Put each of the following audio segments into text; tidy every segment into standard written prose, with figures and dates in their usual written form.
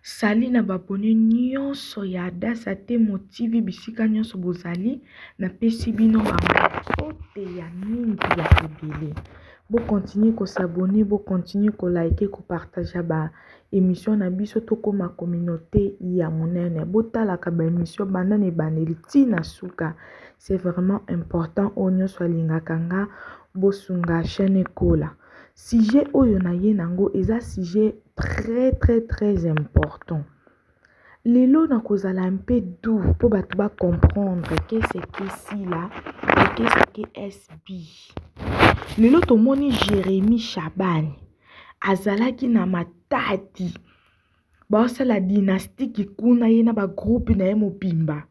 Salut na ba abonnes nionso ya Hadassa Temo TV bisika nionso bozali napesi bino ba mbote ya mingi ya ebele bo continuer ko s'abonner bo continuer ko liker ko partager ba emission na biso tokoma communaute ya monene botalaka ba emission banda na ebandeli ti na suka c'est vraiment important oyo nionso alingaka nga bosunga chaîne ekola Sujet oyo na ye nango eza sujet très très très important. Lelo nakozala un peu doux po bato ba comprendre qu'est-ce que Sila et qu'est-ce que SB. Lelo tomoni Jeremie Shabani azalaki na Matadi baosala dynastique kuna ye na ba groupe na ye mobimba.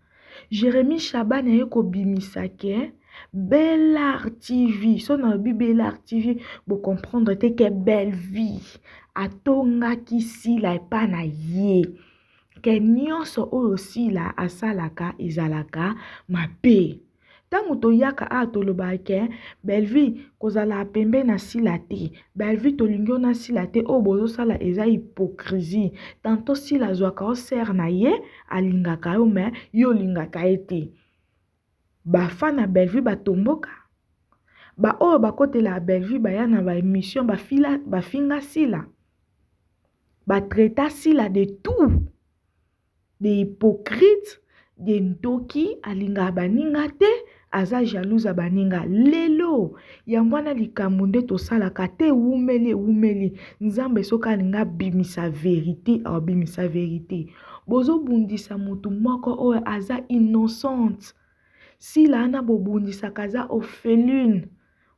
Jeremie Shabani aye kobimisa ke Bel'art TV, soki nalobi Bel'art TV bo comprendre te ke Bellevue atongaki Sila epa na ye ke nionso oyo Sila asalaka ezalaka mabe. Tango toyaka awa tolobaka ke Bellevue kozala pembeni na Sila te, Bellevue tolingi yo na Sila te oyo bozosala eza hypocrisie. Tantot Sila azwaka yo sœur na ye alingaka yo mais yo olingaka ye te. Ba fan ya Bellevue batomboka, ba oyo bakotelaka Bellevue baya na ba emission bafinga Sila, ba traita Sila de tout. de hypocrite de ndoki alingaka baninga te aza jalouse ya baninga lelo yango wana likambo nde tosalaka te ewumeli ewumeli nzambe soki alingi abimisa verite abimisa verite bozobundisa motu moko oyo aza innocente sila wana bobundisaka aza orpheline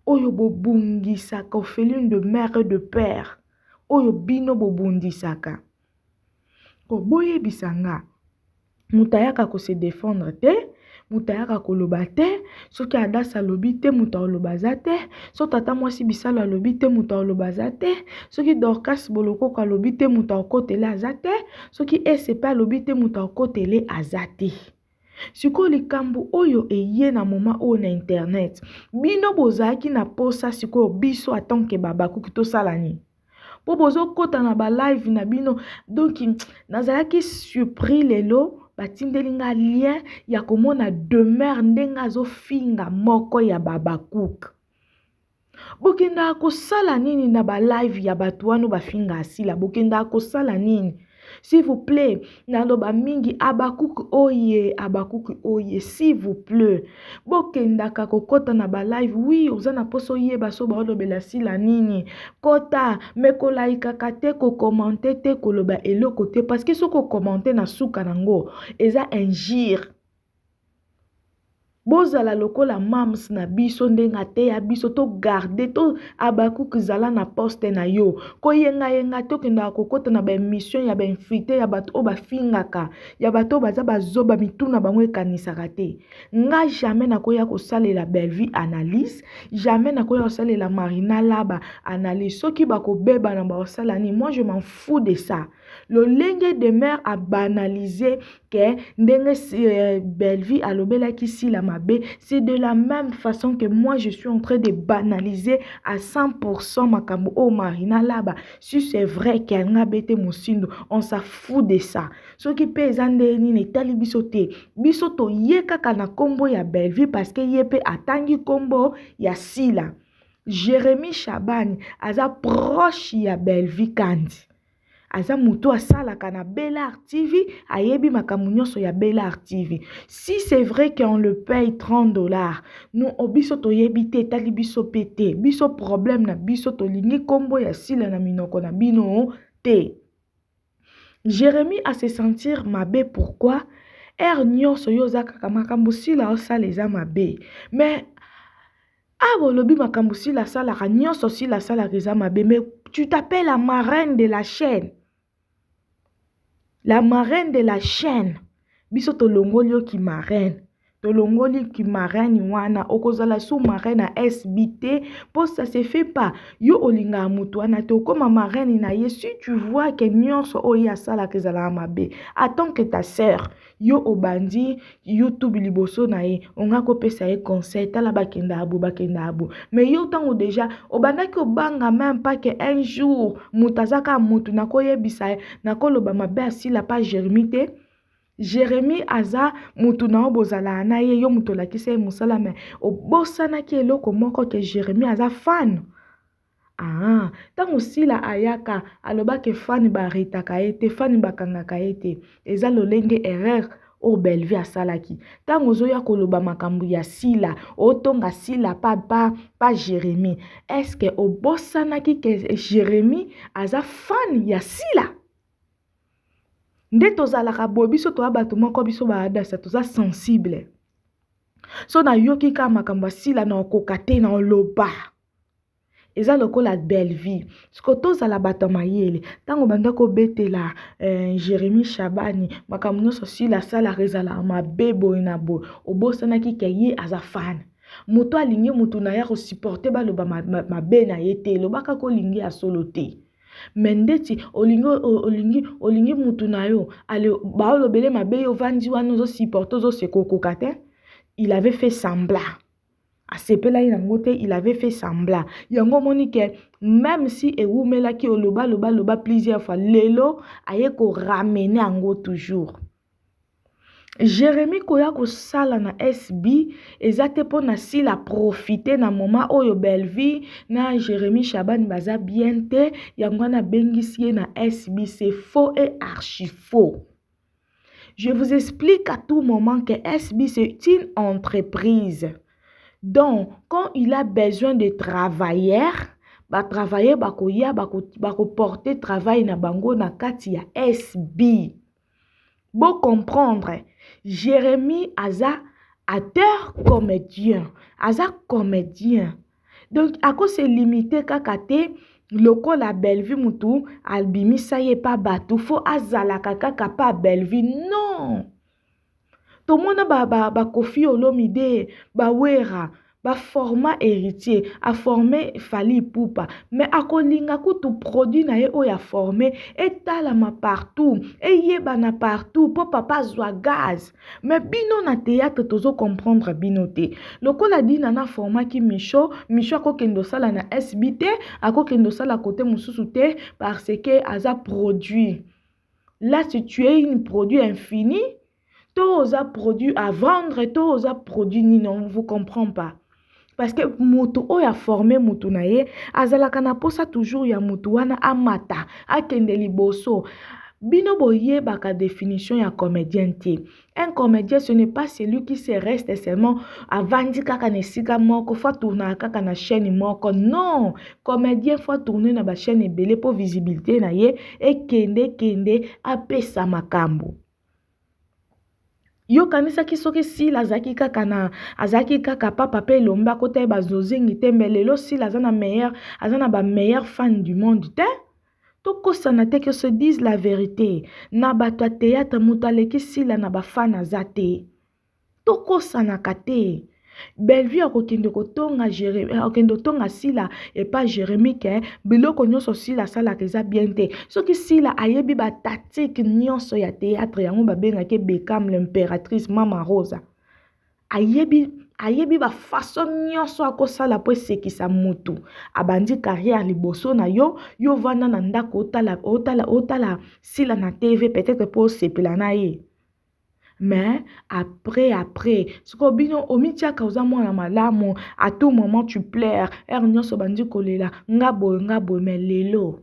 oyo bobungisaka orpheline de mère et de père oyo bino bobundisaka Po boyebisa nga moto ayaka ko se defendre te, moto ayaka koloba te, soki Hadassa alobi te moto akoloba aza te, soki tata mwasi Bisalu alobi te moto akoloba aza te, soki Dorcas Bolokoko alobi te moto akokotela aza te, soki Ese pe alobi te moto akokotela aza te. Sikoyo likambo oyo eye na moment oyo na internet, bino bozalaki na posa sikoyo biso en tant que ba Habacuc tosala nini? Po bozokota na ba live na bino donc nazalaki surpris lelo batindeli nga lien ya komona demeure ndenge azofinga moko ya ba Habacuc. Bokendaka kosala nini na ba live ya bato wana bafinga Sila? Bokendaka kosala nini? S'il vous plaît, naloba mingi Habacuc oye, Habacuc oye, s'il vous plaît. Bokendaka kokota na ba live, oui, oza na poso oyeba so baolobela Sila nini. Kota, mais kolaikaka te, kokommente te, koloba eloko te, parce que soki okommente na suka nango, eza injure. Bozala lokola mam's na biso ndenge ateya biso to garde to Habacuc zala na poste na yo koyengayenga te okendaka kokota na ba emission ya ba infiltre ya bato oyo bafingaka ya bato oyo baza bazoba mitu na bango ekanisaka te nga jamais nakoya kosalela Bellevue analyse jamais nakoya kosalela Marina Laba analyse soki bakobebana bakosala nini moi je m'en fous de ça lolenge demeure a banaliser que ndenge euh, Bellevue alobelaki Sila mabe c'est de la même façon que moi je suis en train de banaliser à 100% makambo oyo Marina Laba si c'est vrai que nga bete mosindo on s'en fout de ça soki pe eza ndenge nini etali biso te biso toye kaka na kombo ya Bellevue parce que ye pe atangi kombo ya Sila Jérémie Chabani aza proche ya Bellevue Kandi aza moto asalaka na Bel'Art TV ayebi makambo nyonso ya Bel'Art TV si c'est vrai qu'on le paye 30 dollars nous biso toyebi te etali biso pe te biso problème na biso tolingi kombo ya Sila na minoko na bino te Jérémie a se sentir mabe pourquoi heure nyonso yo oza kaka makambo Sila osala eza mabe mais awa olobi makambo Sila asalaka nyonso Sila asalaka eza mabe mais tu t'appelles la marraine de la chaîne la marraine de la chaîne biso tolongoli yo ki marraine. Tolongoli ki marraine wana, okozala sous marraine ya SB te po ça se fait pas. Yo olingaka mutu wana te, okoma marraine na ye si tu vois que nyonso oyo ye asalaka ezalaka mabe. En tant que ta sœur, yo obandi YouTube liboso na ye, onga kopesa ye conseil, tala bakendaka boye, bakendaka boye. Mais yo ntango deja obandaki obanga meme pas que un jour moto aza kaka moto, nakoyebisa ye, nakoloba mabe asila pa Jeremie te. Jeremie aza mutu na yo bozalaka na ye, yo mutu olakisa ye mosala, mais obosanaki eloko moko ke Jeremie aza fan. Ah, ntango Sila ayaka alobaki fan baretaka ye te, fan bakangaka ye te. Eza lolenge erreur oyo Bellevue asalaki. Ntango ozoya koloba makambo ya Sila, otonga Sila pa, pa, pa Jeremie. Est-ce que obosanaki ke Jeremie aza fan ya Sila? Nde tozalaka boye, biso toya bato moko, biso ba Adasa toza sensible. So nayoki kaka makambo ya Sila na okoka te na oloba. Eza lokola Bellevue. Siko tozala bato ya mayele. Ntango banda kobetela Jérémie Shabani makambo nyonso Sila asalaka ezalaka mabe boye na boye, obosanaki ke ye aza fan. Moto alingi motu na ye akosupporte baloba mabe na ye te, loba kaka olingi ya solo te. Mais ndeti olingi, olingi, olingi mutu na yo, ale baolobele mabe, yo ovandi wana ozosupporte, ozoseka, okoka te. Il avait fait semblant, asepelaki nango te, il avait fait semblant. Yango omoni ke même si ewumelaki oloba loba loba plusieurs fois, lelo aye koramener yango toujours. Jérémie koya kosala na SB eza te mpona Sila profiter na moment oyo Bellevue na Jérémie Shabani baza bien te, yango wana abengisi ye na SB. C'est faux et archi faux. Je vous explique à tout moment que SB c'est une entreprise. Donc quand il a besoin de travailleurs, ba travailleurs bakoya, bakoporter travail na bango na kati ya SB. Bo comprendre, Jérémie aza acteur comédien, aza comédien. Donc ako se limiter kaka te lokola Bellevue mutu abimisa ye pa bato, fo azalaka kaka pa Bellevue. Non, tomona ba, ba, ba Koffi Olomide, ba Wera, ba format héritier, a formé Fally Ipupa, mais akolinga kutu produit na ye oyo a formé etalama partout, eyebana partout po papa azwa gaz. Mais bino na théâtre tozo comprendre bino te. Lokola Dina na formaki Micho, Micho akokende osala na SB te, akokende osala côté mosusu te parce que aza produit. Là si tu es une produit infini, to oza produit à vendre, to oza produit nini, on vous comprend pas. Parce que mutu oyo a formé mutu na ye azalaka na posa toujours ya mutu wana amata, akende liboso. Bino boyebaka définition ya comédien te. Un comédien, ce n'est pas celui qui se reste seulement avandi kaka na esika moko, faut tourner kaka na chaîne moko. Non, comédien faut tourner na ba chaîne ebele po visibilité na ye ekende kende apesa makambo. Yo kanisaki soki Sila azalaki kaka na, azalaki kaka papa pe elombe akota ye bazozingi te, mais lelo Sila aza na meilleur, aza na ba meilleur fan du monde te. Tokosana te, que se dise la vérité. Na bato ya théâtre moto aleki Sila na ba fan aza te. Tokosanaka te. Bellevue akokende kotonga Jérémie, akokende kotonga Sila epa Jérémie ke biloko nyonso Sila asalaka eza bien te. Soki Sila ayebi ba tactique nyonso ya théâtre, yango babengaki Beckham l'impératrice Mama Rosa. Ayebi, ayebi ba façon nyonso akosala po esekisa mutu. Abandi carrière liboso na yo, yo vanda na ndako otala, otala, otala Sila na TV peut-être po osepela na ye. Mais après, après, siko bino omitiaka oza mwana malamu, à tout moment tu pleures, heure nyonso bandi kolela, nga boye, nga boye, mais lelo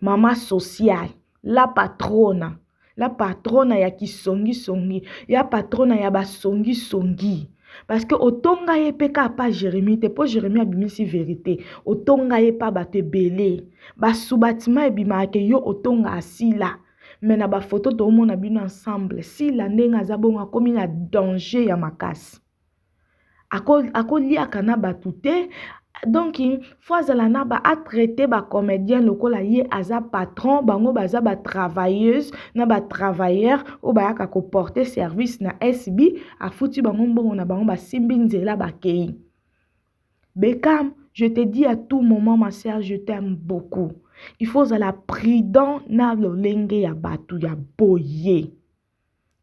mama sociale, la patrona, la patrona ya kisongisongi, ya patrona ya basongisongi. Parce que otonga ye pe kaka pa Jérémie te, po Jérémie abimisi vérité. Otonga ye pa bato ebele. Basubatima ebimaka ke yo otonga asila. Mais na ba photo toomona bino ensemble, Sila ndenge aza bongo akomi na danger ya makasi. Akoliaka na bato te. Donc faut azala na ba a traiter ba comediens lokola ye aza patron, bango baza ba travailleuses na ba travailleurs oyo bayaka ko porter service na SB, afuti bango mbongo na bango basimbi nzela bakei. Beckham, je te dis à tout moment ma sœur, je t'aime beaucoup. Il faut ozala prudent na lolenge ya bato ya boye.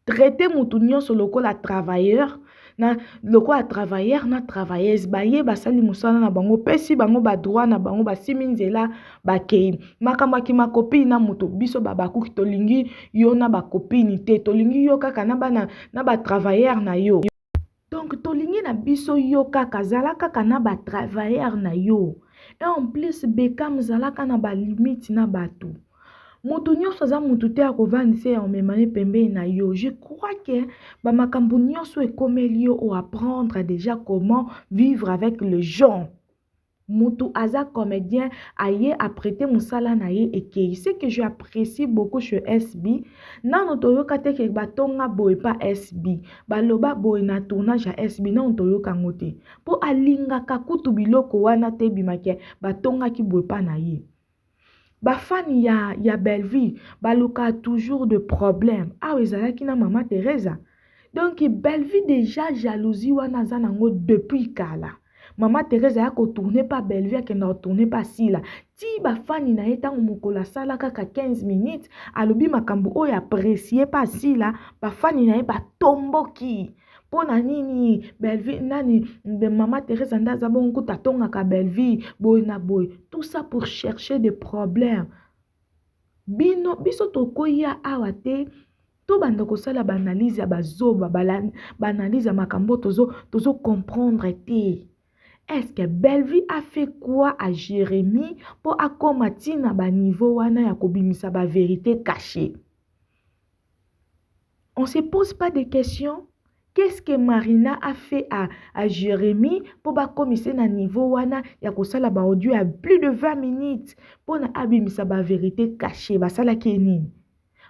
Traite mutu nyonso lokola travailleur na lokola travailleur na travailleuse baye basali mosala na bango pesi bango ba droit na bango basimi nzela bakei makambo ya kimakopini na moto biso babakuki tolingi yo na bakopini te tolingi yo kaka na bana na ba travailleur na yo donc tolingi na biso yo kaka zala kaka na ba travailleur na yo et en plus Beckham zalaka na ba limite na bato moto nyonso aza moto te ya kovandisa ya omema ye pembeni na yo je crois que bamakambo nyonso ekomeli yo oapprendre déjà comment vivre avec les gens Mutu aza comedien aye a prete musala na ye ekeyi ce que je apprecie beaucoup chez SB nanu toyoka te ke batonga boye pa SB baloba boye na tournage ya SB nanu toyoka yango te po alingaka kutu biloko wana te ebima ke batongaki boye pa na ye ba fan ya ya Bellevue balukaka toujours de problème awa ezalaki na mama Theresa donc Bellevue dejà jalousie wana aza nango depuis kala mama Theresa aya ko tourner pa Bellevue akenda ko tourner pa Sila ti ba fani na ye ntango mokolo asala kaka 15 minutes alobi makambo oyo apprécier pa Sila ba fani na ye batomboki mpo na nini Bellevue nani mama Theresa nde aza bongo kutu atongaka Bellevue boye na boye tout ça pour chercher des problèmes bino biso tokoya awa te tobanda kosala baanalyse ya bazoba baanalyse ya makambo tozo, tozo comprendre te est-ce que Bellevue a fait quoi à Jérémie mpo akoma ntina baniveau wana ya kobimisa bavérité cachée on se pose pas de questions qu'est-ce que Marina a fait à Jérémie mpo bakomisa na niveau wana ya kosala baaudio ya plus de 20 minutes mpona abimisa bavérité cachée basalaki ye nini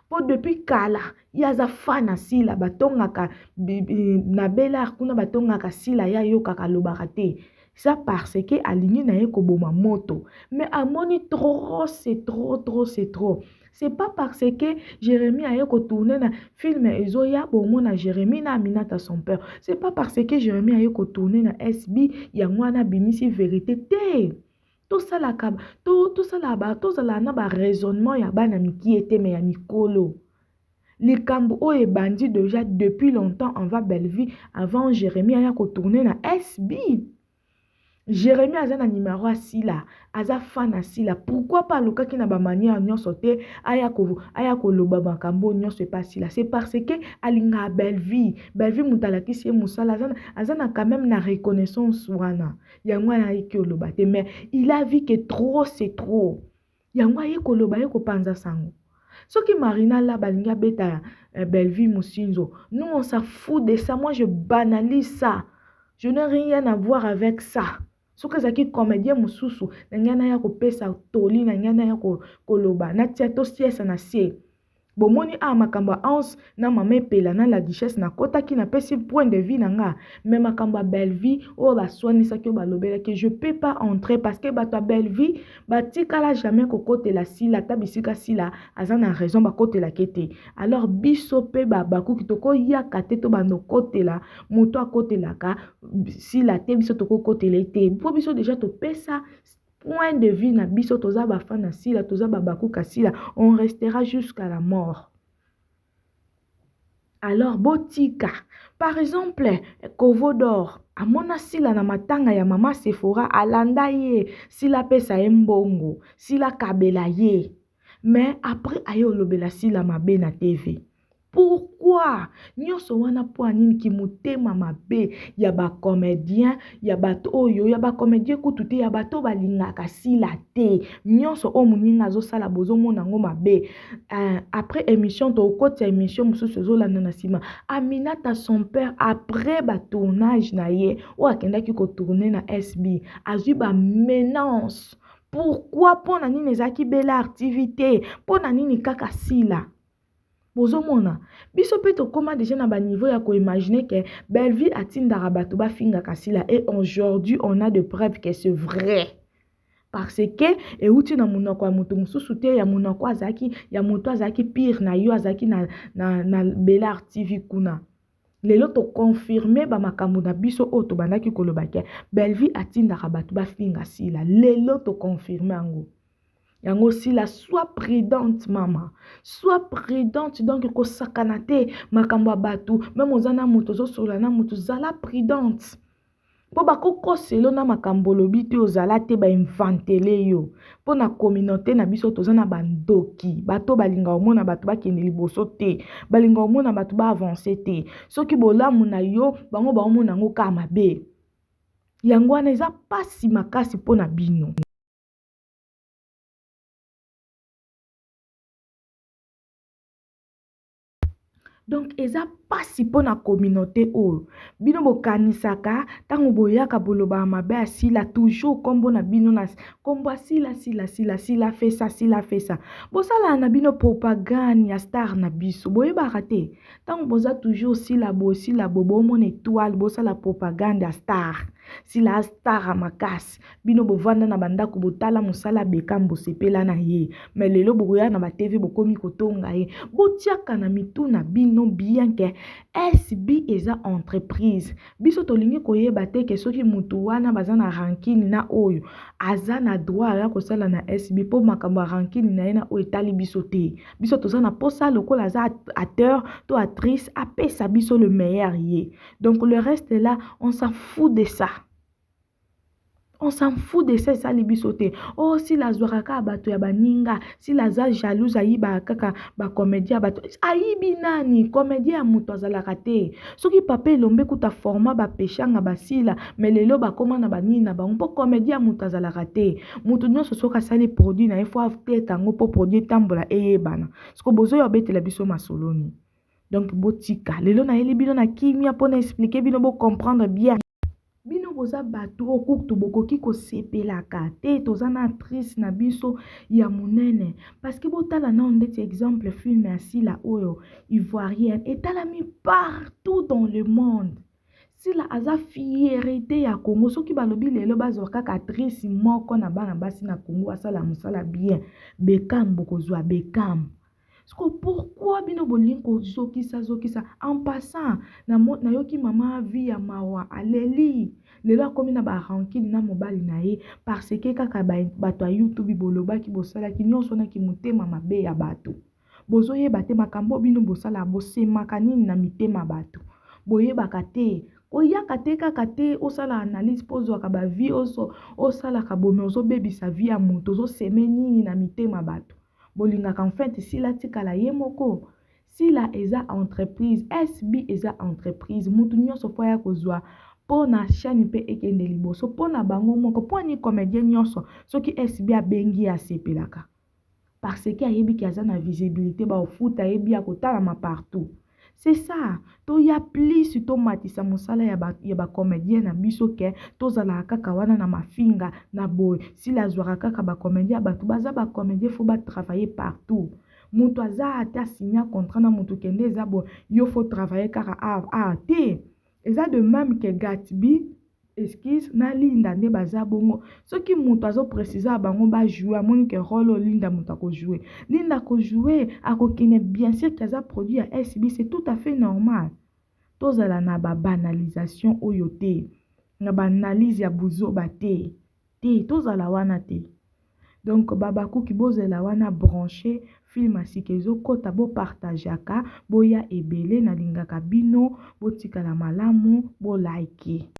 mpo depuis kala ye aza fan na sila batongaka na belar kuna batongaka sila ye ayokaka alobaka te ça parce que alingi na ye koboma moto mais amoni trop c'est trop trop c'est trop c'est pas parce que Jérémie aye kotourne na film ezoya bomona Jérémie na Aminata son père c'est pas parce que Jérémie aye kotourne na SB yango wana abimisi vérité te tosalaka tosala tozala na baraisonnement ya bana mikie te mais ya mikolo likambo oyo ebandi déjà depuis longtemps envers Bellevue avant Jérémie aya kotourne na SB Jérémie aza na numéro ya Sila aza fan na Sila pourquoi pas alukaki na bamanière nyonso te aya koloba makambo nyonso epa Sila c'est parce que alingaka Bellevue Bellevue moto alakisi ye mosala aza na quand même na reconnaissance wana yango wana ayeki oloba te mais il a vu que trop c'est trop yango aye koloba ye kopanza sango soki Marina la balingi abeta Bellevue Musinzo nous on s'en fout de ça moi je banalise ça je n'ai rien à voir avec ça soki ezalaki comédien mosusu na ngai naya kopesa toli na ngai naya koloba natia tosiesa na se bomoni awa makambo ya Anse na mama Epela na la duchesse nakɔtaki napesi point de vue na nga mais makambo ya Bellevue oyo baswanisaki oyo balobelaki je peux pas entrer parce que bato ya Bellevue batikala jamais kokotela Sila ata bisika Sila aza na raison bakotelaki te alors biso mpe bakuki tokoyaka te tobanda okotela moto akotelaka Sila te biso tokokotela te mpo biso déjà topesa point de vue na biso toza bafan na Sila toza babakuka Sila on restera jusqu'à la mort alors botika par exemple Kovo d'or amona Sila na matanga ya mama Sephora alanda ye Sila apesa ye mbongo Sila kabela ye mais après aye olobela Sila mabe na TV pourquoi nyonso wana mpo ya nini kimotema mabe ya bacomédien ya bato oyo ya bacomédien kutu te ya bato oyo balingaka Sila te nyonso oyo moninga azosala bozomona yango mabe après émission tokotisa émission mosusu ezolanda na nsima Aminata son père après batournage na ye oyo akendaki kotourne na SB azwi bamenace pourquoi mpo na nini ezalaki Bela activité mpo na nini kaka Sila. Bozomona biso mpe tokóma deja na baniveau ya koimaginer ke Bellevue atindaka bato bafingaka Sila, et aujourd'hui on a de preuves que c'est vrai, parce que euti na monoko ya moto mosusu te, ya monoko azalaki ya moto azalaki pire na yo, azalaki na Belar TV kuna. Lelo toconfirmer bamakambo na biso oyo tobandaki koloba ke Bellevue atindaka bato bafinga Sila. Lelo toconfirmer yango. Yango Sila, sois prudente mama, sois prudente. Donc kosakana te makambo ya bato. Même oza na moto, ozosolola na moto, zala prudente, mpo bakokoselo na makambo olobi te, ozala te bainventele yo. Mpo na communauté na biso toza na bandoki, bato balinga komona bato bakende liboso te, balinga komona bato baavancer te. Soki bolamu na yo, bango baomona yango kaka mabe. Yango wana eza mpasi makasi mpo na bino. Donc eza mpasi mpo na communauté oyo bino bokanisaka. Ntango boyaka bolobaka mabe ya Sila, toujours nkombo na bino na nkombo ya Sila, Sila, Sila, Sila fesa, Sila fesa, bosalaka na bino propagande ya star na biso. Boyebaka te, ntango boza toujours Sila boye, Sila boye, bomona étoile, bosala propagande ya star. Sila star ya makasi. Bino bovanda na bandako, botala mosala Bekam, bosepela na ye, mais lelo bokoya na baTV, bokomi kotonga ye. Botiaka na mitu na bino bien ke SB eza entreprise. Biso tolingi koyeba te ke soki motu wana baza na rancune na oyo aza na droit ya kosala na SB, mpo makambo ya rancune na ye na oyo etali biso te. Biso toza na posa lokola aza acteur to actrice, apesa biso le meilleur ye. Donc le reste là, on s'en fout de ça, on s'en fout de ça. Esali biso te. Oh, Sila azwaka kaka bato ya baninga, Sila aza jalouse, ayibaka kaka bacomédien ya bato. Ayibi nani? Comédien ya moto azalaka te. Soki papa Elombe kuta forma bapeshanga basila, mais lelo bakóma na banini na bango, mpo comédien ya moto azalaka te. Moto nyonso soki asali produit na ye, faut ateka yango mpo produit etambola, eyebana. Siko bozoya obetela biso masoloni. Donc botika, lelo nayeli bino na kimia mpona expliquer bino, bocomprendre bien. Bino boza bato oyo kutu bokoki kosepelaka te toza na actrice na biso ya monene, parce que botala nano ndeti exemple film ya Sila oyo ivoirienne etalami partout dans le monde. Sila aza fierté ya Congo. Soki balobi lelo bazwa kaka actrice moko na bana basi na Congo asala mosala bien, Bekam, bokozwa Bekam. Siko pourquoi bino bolingi kozokisa zokisa? En passant, nayoki mama Vi ya mawa aleli lelo, akomi na barancune na mobali na ye, parce que kaka bato ya YouTube bolobaki, bosalaki nyonso naki motema mabe ya bato. Bozoyeba te makambo bino bosala, bosemaka nini na mitema bato. Boyebaka te koyaka te, kaka te osala analyse mpo ozwaka bavie oso osalaka bomi, ozobebisa vie ya moto, ozoseme nini na mitema bato. Bolingaka en fait Sila tikala ye moko. Sila eza entreprise, SB eza entreprise. Mutu nyonso faut aya kozwa mpo na chaîne mpe ekende liboso mpo na bango moko. Mpo ani comédien nyonso soki SB abengi ye asepelaka, parce que ayebi ke aza na visibilité, baofuta, ayebi ya kotalama partout. C'est ça. Toya plus tomatisa mosala ya bacomédien na biso ke tozalaka kaka wana na mafinga na boye. Sila azwaka kaka bacomédien ya bato. Baza bacomédien, faut batravailler partout. Moto aza ata asinya contrat na moto, kende eza boye, yo faut travailler kaka a te. Eza de même ke Gatby, excuse, na Linda nde baza bongo. Soki moto azopréciser ya bango bajoue, amoni ke rôle oyo Linda moto akojoue, Linda akojoue, akokende. Bien sûr ke aza produit ya SB, c'est tout à fait normal. Tozala na babanalisation oyo te, na baanalyse ya buzoba te te, tozala wana te. Donc babakuki bozela wana branché, film ya sika ezokɔta, bopartageaka, boya ebele. Nalingaka bino, botikala malamu, bolike.